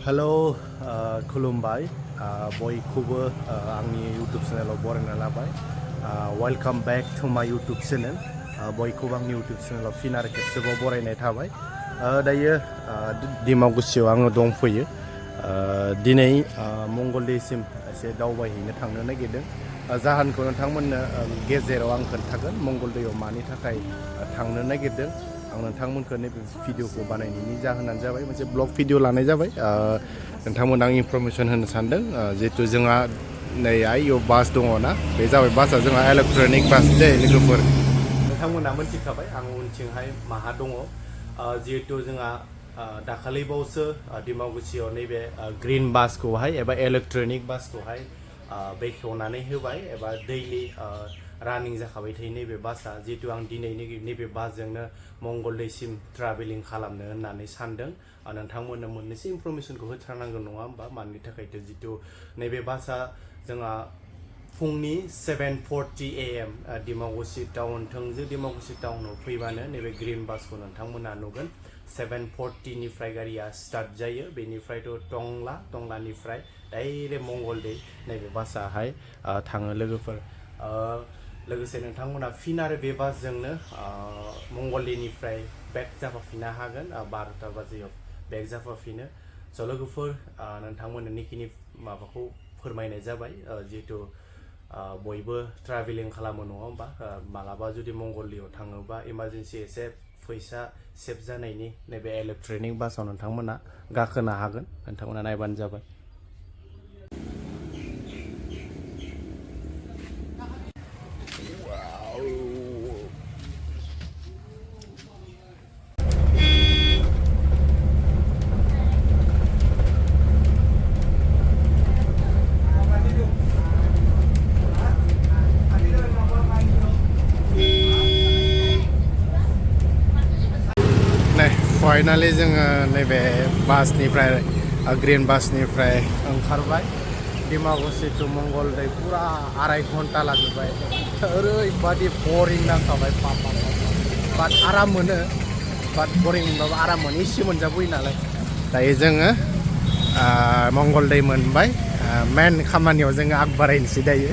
Hello, खुलुमबाय बयखौबो आंनि YouTube चेनेलाव बरायना लाबाय वेलकाम बैक टू माय YouTube चेनेल बयखौबो आंनि YouTube चेनेलाव फिन आरो खेबसेबाव बरायनाय थाबाय दायो दिमाकुचियाव आङो दंफैयो दिनै मंगलदैसिम एसे दावबायहैनो थांनो नागिरदों जाहोनखौ नोंथांमोननो गेजेराव आं खोन्थागोन मंगलदैयाव मानि थाखाय थांनो नागिरदों आं नोंथांमोनखौ नैबे भिडिअखौ बानायनायनि जाहोनानो जाबाय मोनसे ब्लग भिडिअ लानाय जाबाय नोंथांमोन आं इनफरमेसन होनो सानदों जिहेतु जोंहा नै आइयाव बास दङ ना बे जाबाय बासआ जोंहा इलेक्ट्रनिक बास दे लोगोफोर नोंथांमोना मोनथिखाबाय आं उनथिंहाय माहा दङ जिहेतु जोंहा दाखालिबावसो दिमाकुचियाव नैबे ग्रीन बासखौहाय एबा इलेक्ट्रनिक बासखौहाय बेखेवनानै होबाय एबा दैलि रानिं जाखाबाय थायो नैबे बासआ जिहेतु आं दिनै नैबे बासजोंनो मंगलदैसिम ट्राभेलिं खालामनो होननानै सानदों नोंथांमोननो मोननैसो इनफरमेसनखौ होथारनांगौ नङा होमबा मानि थाखायथ' जितु नैबे बासआ जोंहा फुंनि 7:40 AM दिमाकुचि टाउन थोंजों दिमाकुचि टाउनाव फैबानो नैबे ग्रीन बासखौ नोंथांमोना नुगोन 7:40 निफ्राय गारिया स्टार्ट जायो बेनिफ्रायथ' टंलानिफ्राय डाइरेक्ट मंगलदै नैबे बासआहाय थाङो लोगोफोर लोगोसे नोंथांमोना फिन आरो बे बासजोंनो मंगलदैनिफ्राय बेक जाफाफिननो हागोन 12टा बाजियाव बेक जाफाफिनो स' लोगोफोर नोंथांमोननो निखिनि माबाखौ फोरमायनाय जाबाय जिहेतु बयबो ट्राभेलिं खालामो नङा होमबा मालाबा जुदि मंगलदैयाव थाङोबा इमारजेन्सि एसे फैसा सेभ जानायनि नैबे इलेक्ट्रनिक बासाव नोंथांमोना गाखोनो हागोन नोंथांमोना नायबानो जाबाय फाइनाली जोङो नैबे बासनिफ्राय ग्रीन बासनिफ्राय ओंखारबाय दिमाकुचि टु मंगलदै पुरा 2.5 घन्टा लाजोबबाय ओरैबादि बरिं नांखाबाय बाट आराम मोनो बाट बरिं मोनबाबो आराम मोनो इसे मोनजाबोयो नालाय दायो जोङो मंगलदै मोनबाय मेन खामानियाव जोङो आग बारायनोसै दायो